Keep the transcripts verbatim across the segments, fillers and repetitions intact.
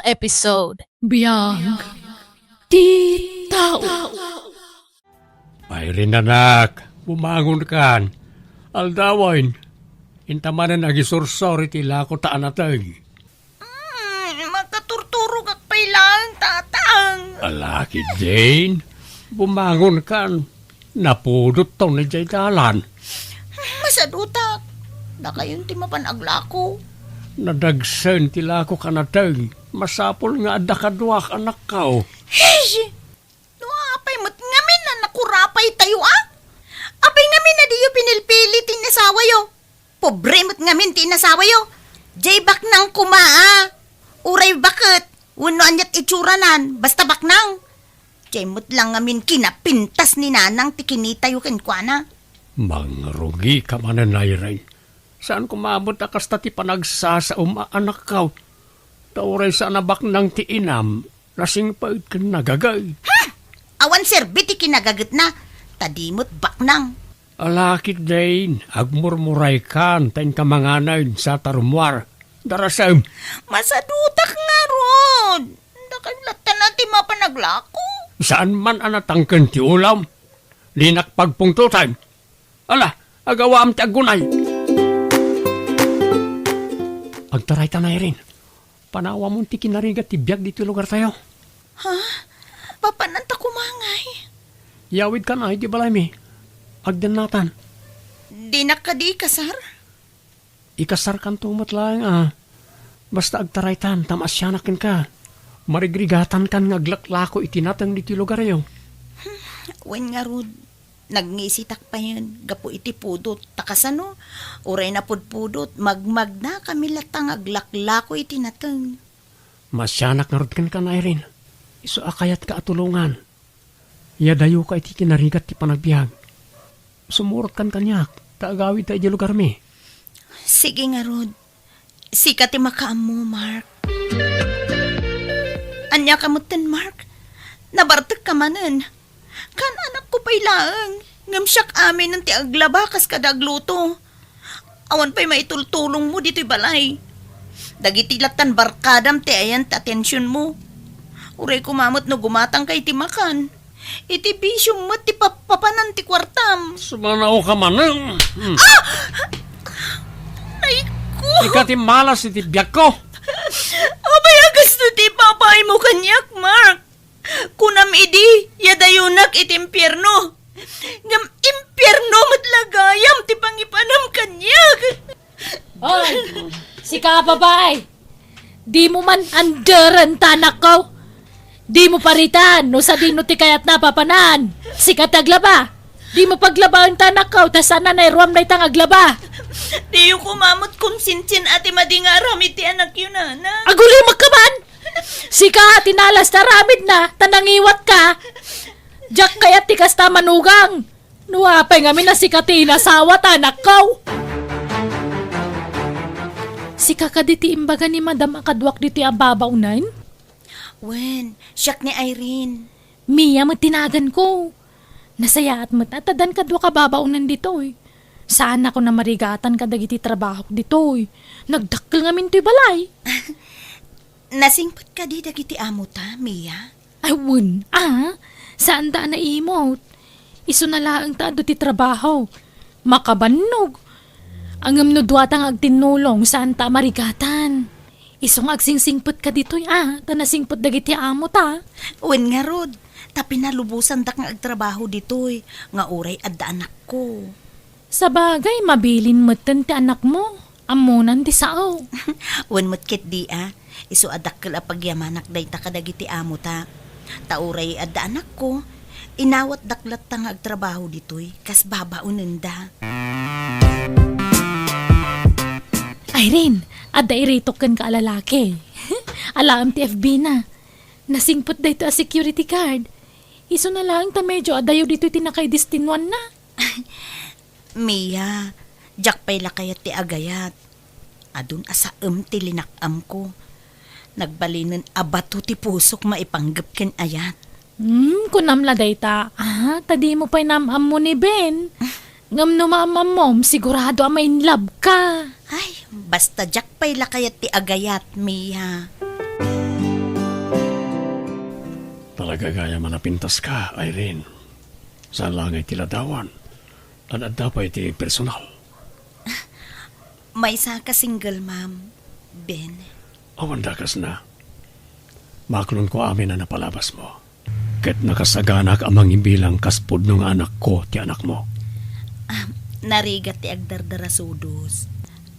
episode. Biag ti tao. Irene, anak, bumangonkan. Aldawen, inta manen agisursor iti lako ta a nateng. Mm, makaturturogak pay laeng, Tatang. Ala, ketdin, bumangonkan. Napudotton idiay dalan. Masadutak. Dakayon ti mapan aglako. Nadagsen ti lakok a nateng. Masapul nga adda kaduak, anakko. Hey! No apay met ngamin a nakurapay tayo, a? Apay ngamin a diyo pinilpili ti inasawayo? Pobre met ngamin ti inasawayo. Jay baknang koma, a. Uray baket, wenno aniat itsuranan, basta baknang. Jay met lang ngamin kinapintas ni Nanang ti kinitayo kenkuana. Mangrugika manen, Irene. Saan koma met a kasta ti panagsasaom a anakko. Ta uray saan a baknang ti inam, nasingpet ken nagagay. Hmm! Awan serbi ti kinagagetna, ta di met baknang. Ala, ketdin, agmurmuraykan ta inka manganen sa ta rummuar. Darasem. Masadutak ngarud. Dakayo latta ti mapan aglako. Saan man a natangken ti ulam. Dinak pagpungtoten. Ala, agawaam ti aggunay. Agtaraytan, Irene. Panawamon ti kinarigat ti biag ditoy lugartayo. Ha? Papananta koma ngay? Yawidkan iti balaymi. Agdennatan. Dinak kadi ikasar? Ikasarkanto met laeng, a. Basta agtaraytan, ta maasianak kenka. Marigrigatankan nga aglaklako iti nateng ditoy lugaryo. Wen ngarud, nagngisitak payen gapu iti pudot. Ta kasano, uray napudpudot, magmagnakami latta nga aglaklako iti nateng. Maasianak ngarud kenka, Irene. Isu a kayatka a tulongan. Iyadayoka iti kinarigat ti panagbiag. Sumurotkan kaniak, ta agawidta idiay lugarmi. Sige ngarud. Sika ti makaammo, Mark. Ania ka metten, Mark? Nabartekka manen. Kaan-anakko pay laeng, ngem siak aminen ti aglaba kas kada agluto. Awan pay maitultulongmo ditoy balay. Dagiti lattan barkadam ti ayan ti atensionmo. Uray koma met no gumatangka iti makan. Iti bisiom met ti pappapanan ti kuartam. Sumanaoka manen. Hmm. Ah! Ay ko! Ika ti malas iti biagko. Apay a kastoy ti ipapaaymo kaniak, Mark? Kunam idi, iyadayonak iti impierno. Ngem impierno met la gayam ti pangipanam kaniak. Hoy, sika a babai! Dimo man anderen ta anakko. Dimo paritan no sadino ti kayatna a papanan. Sika ti aglaba. Dimo paglabaen ta anakko, ta saan a nairuam dayta nga aglaba. Diyo koma met konsensia ti madi nga aramid ti anakyo, Nana. Agulimek ka man! Sika ti nalas ti aramidna, ta nangiwatka. Diak kayat ti kasta a manugang. No apay ngamin a sika ti inasawa ta anakko. Sika kadi ti imbaga ni Madam a kaduak ditoy a babaonen? Wen, siak ni Irene. Mia met ti naganko. Nasayaat met a ta addan kaduak a babaonen ditoy. Saanakon a marigatan kadagiti trabahok ditoy. Nagdakkel ngamin toy balay. Nasingpet kadi dagiti amota, Mia? Ay, wen, a. Saanda a naimot. Isuna laeng ta adu ti trabaho. Makabannog. Ngem no duata nga agtinnulong, saanta a marigatan. Isu nga agsingsingpet ka ditoy, a, ta nasingpet dagiti amota. Wen ngarud, ta pinalubosandak nga agtrabaho ditoy, nga uray adda anakko. Sabagay, mabilin metten ti anakmo. Ammonan ti sao. Wen met ketdi a, isu a dakkel a pagyamanak dayta kadagiti amota. Ta uray adda anakko, inawatdak latta nga agtrabaho ditoy, kas babaonenda. Irene, adda iritok kenka a lalaki. Alaem ti F B na. Nasingpet daytoy a security guard. Isuna laeng ta medio adayo ditoy ti nakaidestinuanna. Mia, diak pay la kayat ti agayat. Adun a saem ti linak-amko. Nagbalinen a bato ti pusok maipanggep ken ayat. Hmm, kunam la dayta. Ah, ta dimo pay naam-ammo ni Ben. Ngem no maam-ammom, sigurado a ma-in love ka. Ay, basta diak pay la kayat ti agayat, Mia. Gagayam a napintaska, Irene. Saan laeng ti ladawan. Ad-adda pay ti personal. Maysa ka single mom, Ben. Awan dakesna. Maklonko amin a napalabasmo. Ket nakasaganak a mangibilang kas pudno nga anakko ti anakmo. Ah, narigat ti agdardarasudos.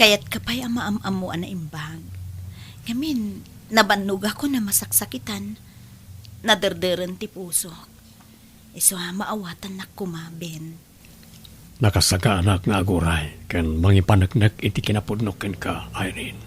Kayatka pay a maam-ammo a naimbag. Ngamin, nabannogakon a masaksakitan. Naderderen ti pusok. Isu a maawatannak koma, Ben. Nakasaganak nga aguray ken mangipaneknek iti kinapudnok kenka, Irene.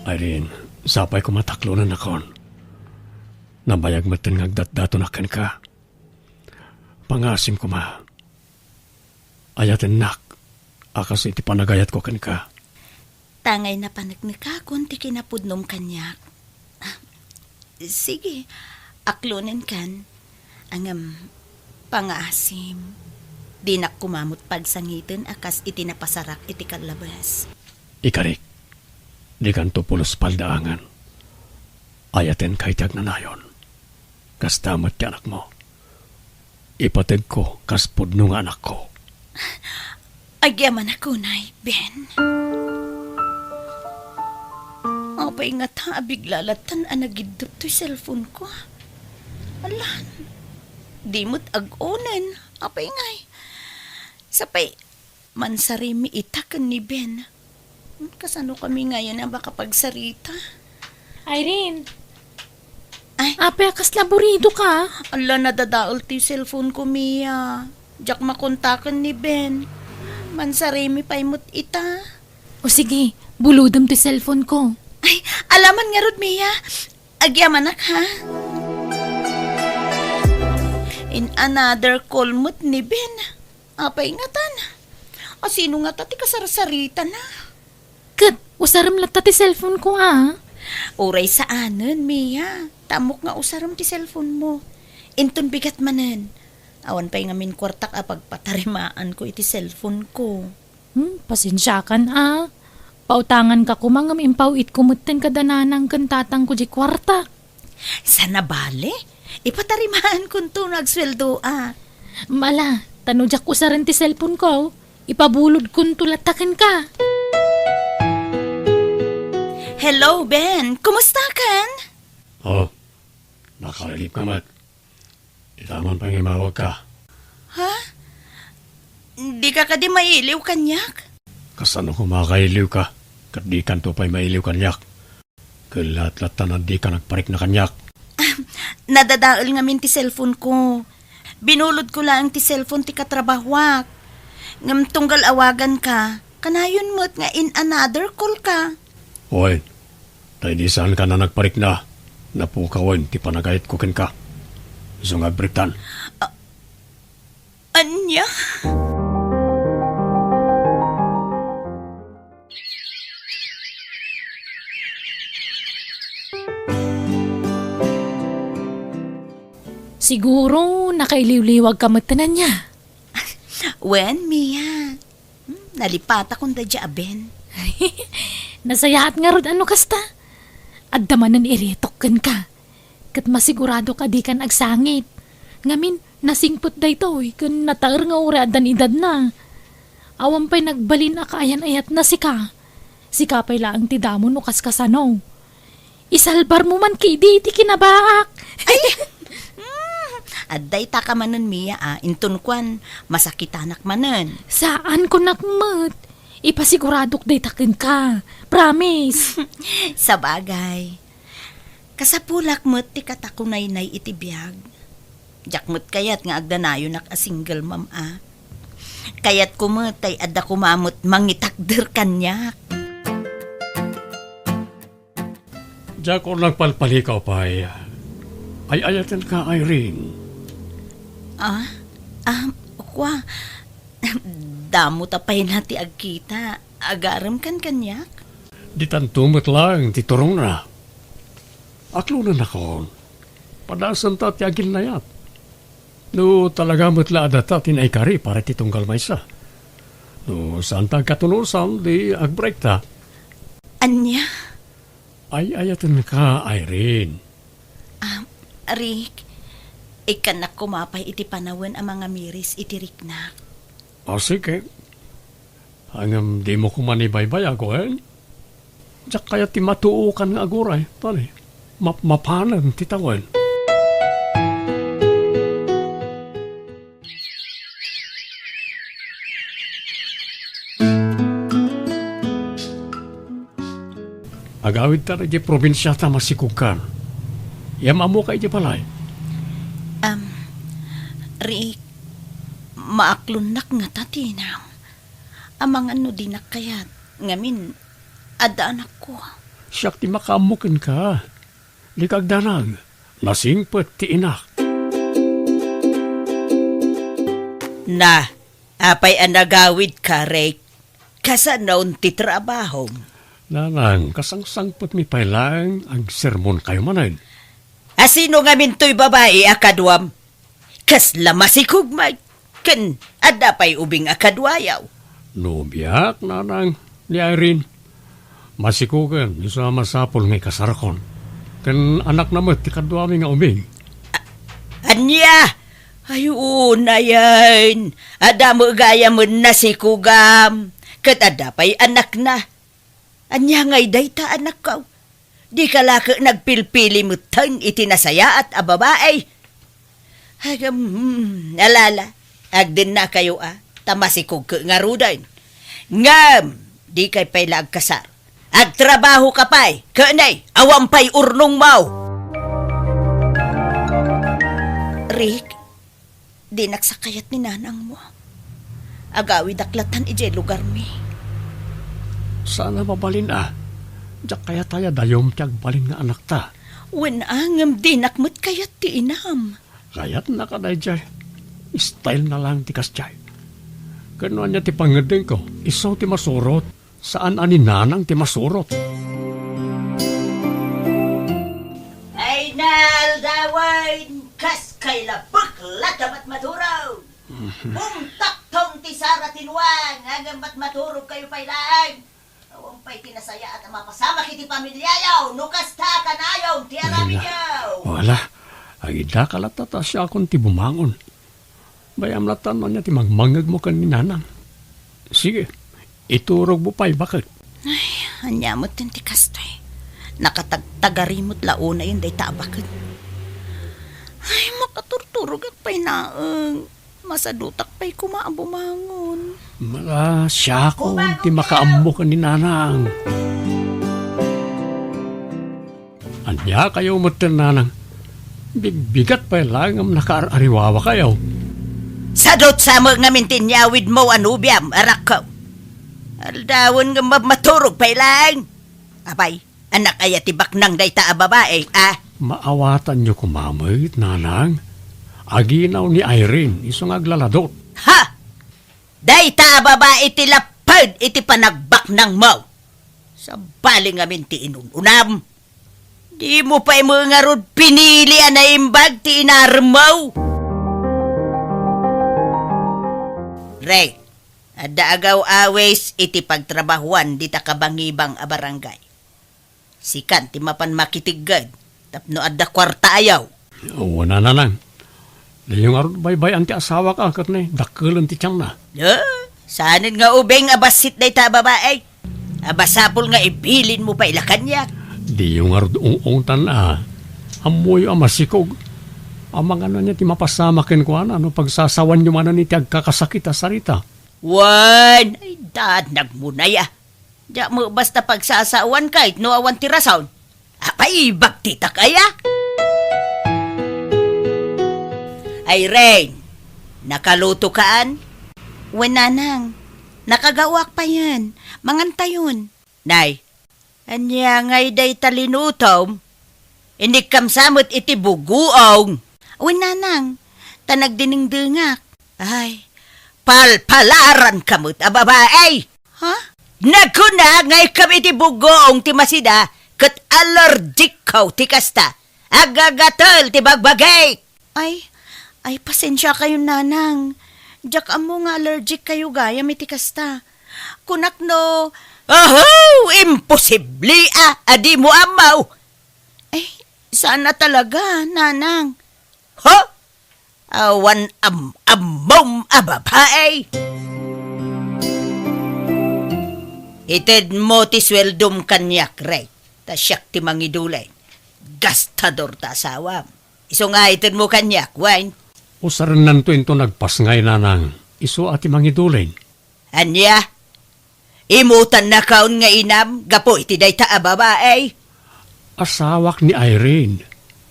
Irene, sapay koma ta aklonennakon. Nabayag metten nga agdatdatonak kenka. Pangaasim koma. Ayatennak a kas iti panagayatko kenka. Tangay napaneknekakon ti kinapudnom kaniak. Sige, aklonenkan. Ngem, pangaasim, dinak koma met pagsangiten a kas iti napasarak iti kallabes. Ikarik, dikanto pulos paldaangen. Ayatenka iti agnanayon. Kasta met ti anakmo. Ipategko kas pudno nga anakko. Agyamanak unay, Ben. Apay ngata a bigla lattan a nagiddep toy cellphone ko? Alan, di met ag-onen. Apay ngay? Sapay, mansarimi ita ken ni Ben. Kasano kami ngayen a makapagsarita? Irene! Ay. Apay a kasla aburido ka? Ala, nadadael ti cellphone ko, Mia. Diak makontaken ni Ben. Mansarimi pay met ita. O sige, bulodem ti cellphone ko. Ay, alaman ngarud, Mia. Agyamanak, ha? In another call met ni Ben. Apay ngatan? A, sino ngata ti kasarsaritana? Ket usarem latta ti cellphone ko, a? Uray saanen, Mia. Ta ammok nga usarem ti cellphone mo. Inton bigat manen. Awan pay ngamin kuartak a pagpatarimaanko iti cellphone ko. Hmm, pasensiakan, a. Pautanganka koma ngem impaw-itko metten kada nanang ken tatangko diay kuartak. Sana bale? Ipatarimaankonto no agsueldoak. Ala, ta no diak usaren ti cellphone ko, ipabulodkonto latta kenka. Hello, Ben. Kumusta kan? Oh, nakailip ka met. Ita man pay nga imawag ka. Ha? Di ka kadi mailiw kaniak? Kasano ko makailiw ka? Ket di kanto pay mailiw kaniak. Ket laat-latta a di ka nagparikna kaniak. Nadadael ngamin ti cellphone ko. Binulod ko laeng ti cellphone ti katrabahoak. Ngem tunggal awagan ka, kanayon met nga in another call ka. Wen, ta idi saan ka na nagparikna, napukawen ti panagayatko kenka. Isu nga agbriktan. A-, ania? Siguro, nakailiwliwag ka met, ania? Wen, Mia. Hmm, nalipatakon daydiay a Ben. Nasayaat ngarud a no kasta. Adda manen iretok kenka. Ket masiguradok a dikan agsangit. Ngamin, nasingpet daytoy ken nataer nga uray addan edadna. Awan pay nagbalin a kaayan-ayatna sika. Sika pay laeng ti damo no kaskasano. Isalbarmo man ketdi ti kinabaak. Ay! Mm, adda ita ka manen, Mia, a. Inton kuan, masakitanak manen. Saan kunak met. Ipasiguradok dayta kenka. Promise. Sabagay. Kasapulak met ti katakunaynay iti biag. Diak met kayat nga agdanayonak a single mom a. Kayatko met tay adda koma met mangitakder kaniak. Diak unay palpalikaw pay. Ay-ayatenka, Irene. Ah? Ah, kua, damo ta pay na ti agkita. Agarem kan kaniak? Ditanto met laeng ti turongna. Aklonennakon. Padasenta ti aginnayat. No talaga met la a data ti naikari para iti tunggal maysa. No saanta agkatunosan, di agbreakta. Ania? Ay-ayatenka, Irene. Ah, Rick, ikkannak koma pay iti panawen a mangamiris iti riknak. O, sige. Ngem dimo koma ibaybayag, wen? Diak kayat ti matuokan nga aguray, tani mapmapanen ti tawen. Agawidta idiay probinsia ta masikogkan. Iam-ammoka idiay balay. Am, Rick, maaklonnak ngata ti inam. Amangan no dinak kayat, ngamin, adda anakko. Siak ti makaammo kenka. Dika agdanag. Nasingpet ti inak. Na, apay a nagawidka, Rick? Kasanon ti trabahom? Nanang, kasangsangpetmi pay laeng agsermonkayo manen. A sino ngamin toy babai a kaduam? Kasla masikog met, ken adda pay ubing a kaduayaw. No biak, nanang, ni Irene, masikogen isu a masapul nga ikasarkon. Ken anakna met ti kaduami nga ubing. Ania? Ay, unayen. Adda met gayamen nasikogam. Ket adda pay anakna. Ania ngay dayta, anakko? Dika la ket nagpilpili metten iti nasayaat a babai? Agam, hmm, alala, agdennakayo a, ta masikogko ngaruden. Ngem, dikay pay la agkasar. Agtrabahoka pay, ket nay, awan pay urnongmo. Rick, dinak sa kayat ni nanangmo. Agawidak latan idiay lugarmi. Saan a mabalin a. Diak kayat aya dayom ti agbalin nga anakta. Wen a, ngem dinak met kayat ti inam. Kayatnaka daydiay. Style na lang ti kasdiay. Ken no ania ti pangngeddengko, isu ti masurot. Saan a ni nanang ti masurot. Ay, naaldawen, kas kay la bekla ta matmaturog. Bumtakton ti sara ti nuang, ngem matmaturog kayo pay laeng. Awan pay ti nasayaat a mapasamak iti pamiliayo, no kasta a kanayon ti aramidyo. Wala. Agidaka latta ta siakon ti bumangon. Bay-am latta no ania ti mangmangngegmo ken ni nanang. Sige, iturogmo pay baket. Ay, ania met ti kastoy? Nakatagtagari met la unayen dayta a baket. Ay, makaturturogak pay laeng. Masadutak pay koma a bumangon. Mala, siakon ti makaammo ken ni nanang. Ania kayo metten, nanang? Bigbigat pay laeng ngem nakaar-ariwawakayo. Sadut sa met ngamin ti inyawidmo a nobiam, arakko. Aldawen ngem mabmaturog pay laeng. Apay, anak aya ti baknang dayta a babai, a? Maawatanyo koma met, nanang. Aginaw ni Irene, isu nga aglaladot. Ha! Dayta a babai ti lapped iti panagbaknangmo. Sabali ngamin ti inun-unam. Dimo pay met ngarud pinili a naimbag ti inaremmo. Rey, adda agaw-awis iti pagtrabahoan dita kabangibang a barangay. Sikan ti mapan makitigged tapno adda kuartaayo. Wen a, nanang. Diyo ngarud baybay-an ti asawak a ket ni dakkelen ti tiangna. Eh, saanen nga ubing a bassit dayta a babai. A masapul nga ibilinmo pay la kaniak. Diyo ngarud ung-ungtan a. Ammoyo a masikog. Amangan ania ti mapasamak kenkuana no pagsasawanyo manen iti agkakasakit a sarita. Wen, ay, daan nagmunay a. Diak met basta pagsasawan ket no awan ti rason. Apay, bagtitak aya? Irene, nakalutokaan? Wen, nanang. Nakagaoak payen. Mangantayon. Nay, ania ngay dayta linutom? Inikkam sa met iti bugoong. Wen, nanang. Ta nagdinengdengak. Ay, palpalaranka met a babai! Ha? Nagkuna nga ikkam iti bugoong ti masida ket allergic-ko ti kasta. Agagatel ti bagbagik! Ay, ay, pasensiakayon, nanang. Diak ammo nga allergic kayo gayam iti kasta. Kunak no, Aho! Imposible a, a dimo ammo! Ay, saan a talaga, Nanang. Ha? Awan am-ammom a babae! Itedmo ti sueldom kaniak, Rek, ta siak ti mangidulin. Gastador ta asawam. Isu nga itedmo kaniak, wen? Usarennanto inton agpasngay, Nanang. Isu a ti mangidulin. Ania? Imutannakon nga inam gapu iti dayta a babae? Asawak ni Irene.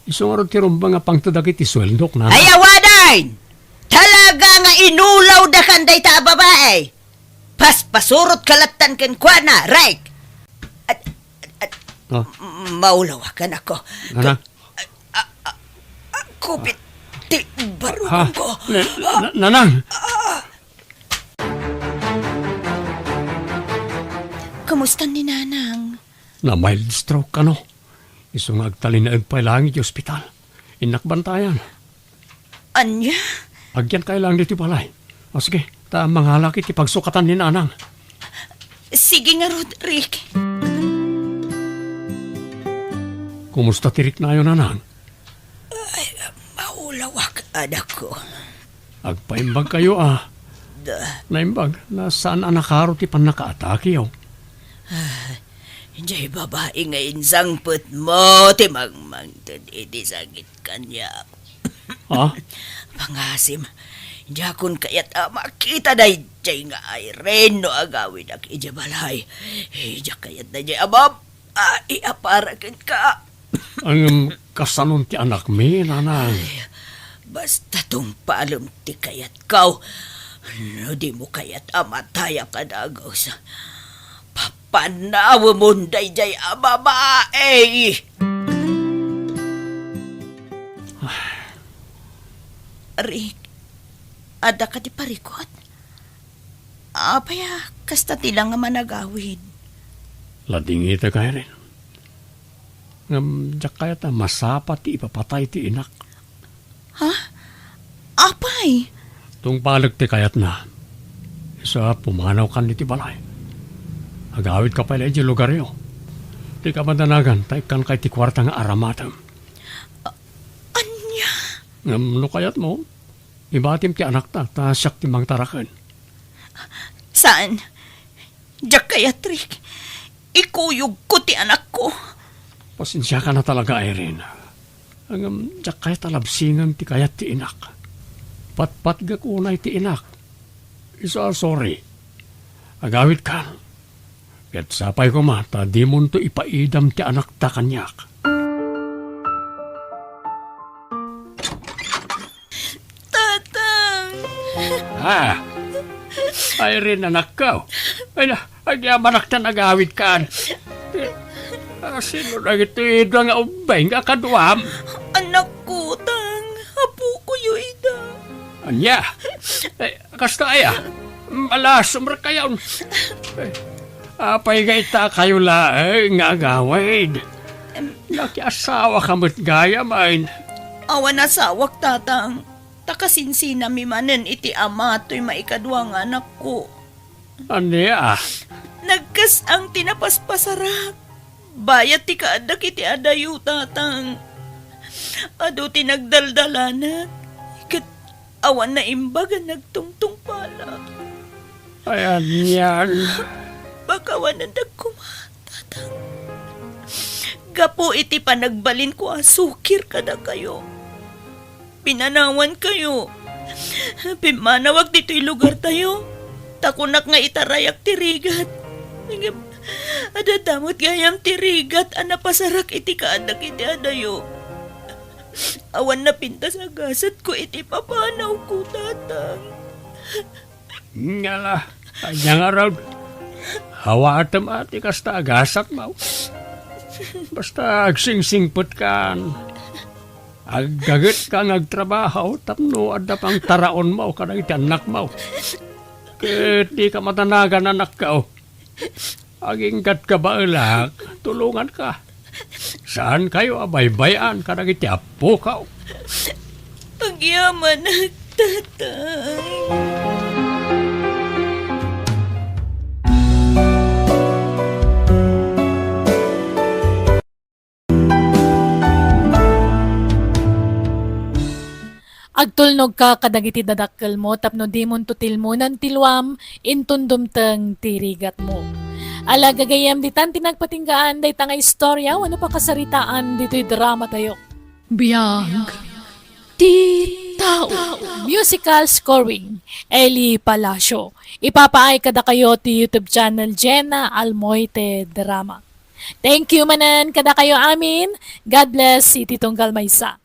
Isu ngarud ti rumbeng a pangted dagiti sueldok, Nanang. Ay, awanen! Talaga nga inulawdakan dayta a babae! Paspasurotka lattan kenkuana, Rek! At, at, at, Oh. Maulawakan ako. Nanang. A, a, a, kupit ti barukon ko. Na, na, Nanang! Kumusta ni Nanang? Na-mild stroke kano. Isu nga agtalinaed pay laeng iti ospital. Innak bantayan. Ania? Agyanka laeng ditoy balay. O sige, ta mangalak iti pagsukatan ni Nanang. Sige ngarud, Rek. Kumusta ti riknayo, Nanang? Ay, maulawak, anakko. Agpaimbagkayo a. Da. Naimbag, na saan a nakaro ti pannakaatakeyo. Ah, diay babai nga insangpetmo ti mangmangted iti sakit kaniak. Ha? Pangasim, diakon kayat a makita daydiay nga Irene no agawidak idiay balay. Diak kayat daydiay a bab-, a, iapara kenka. Ngem kasanon ti anakmi, Nanang? Ay, basta tungpalem ti kayatko. No dimo kayat a matayak a dagus, papanawemon daydiay a babai! Rick, adda kadi parikut? Apay a kasta ti la nga managawid? Ladingitek, Irene. Ngem diak kayat a masapa ti ipapatay ti inak. Ha? Apay? Tungpalek ti kayatna. Isu a pumanawkan iti balay. Agawidka pay la idiay lugaryo. Dika madanagan ta ikkanka iti kuarta nga aramatem. A-, ania? Ngem no kayatmo, ibatim ti anakta, ta siak ti mangtaraken. Saan? Diak kayat, Rick. Ikuyogko ti anakko. Pasensiakan a talaga, Irene. Ngem diak kayat a labsingen ti kayat ti inak. Patpatgek unay ti inak. Isu a sorry. Agawidkan. Ket sapay koma ta dimonto ipaidam ti anakta kaniak. Tatang! Ah! Irene, anakko. Ay na, agyamanak ta nagawidkan. Ah, sino dagitoy dua nga ubbing a kaduam? Anakko, Tang. Apokoyo ida. Ania? Eh, kasta aya? Malasumrek kayon. Eh, apay nga itakayo laeng nga agawid? Nakiasawaka met gayam, ay. Awan asawak, Tatang. Ta kasinsinami manen iti ama toy maikadua nga anakko. Ania? Nagkas-ang ti napaspasarak. Bayat ti kaaddak iti adayo, Tatang. Adu ti nagdaldalanak. Ket awan naimbag a nagtungtungpalak. Ay, anian? Pakawanendak koma, Tatang. Gapu iti panagbalinko a sukir kadakayo. Pinanawankayo. Pimmanawak ditoy lugartayo. Ta kunak nga itarayak ti rigat. Ngem, adda met gayam ti rigat a napasarak iti kaaddak iti adayo. Awan napintas a gasatko iti papanawko, Tatang. Ngala, ania ngarud? Awatem a ti kasta a gasatmo. Basta agsingsingpetkan. Aggagetka nga agtrabaho tapno adda pangtaraonmo kadagiti annakmo. Ket dika madanagan, anakko. Aginggatka baelak, tulonganka. Saankayo a baybay-an kadagiti appokaw. Agyamanak, Tatang. Nagka kadagiti dadakkelmo tapno dimonto tilmonan ti luam inton dumteng ti rigatmo. Ala, gagayyem, ditan ti nagpatinggaan dayta nga istorya wenno pakasaritaan ditoy drama tayo. Biag ti tao. Musical scoring, Eli Palacio. Ipapaay kadakayo ti YouTube channel Jenna Almoite Drama. Thank you manen kadakayo amin. God bless iti tunggal maysa.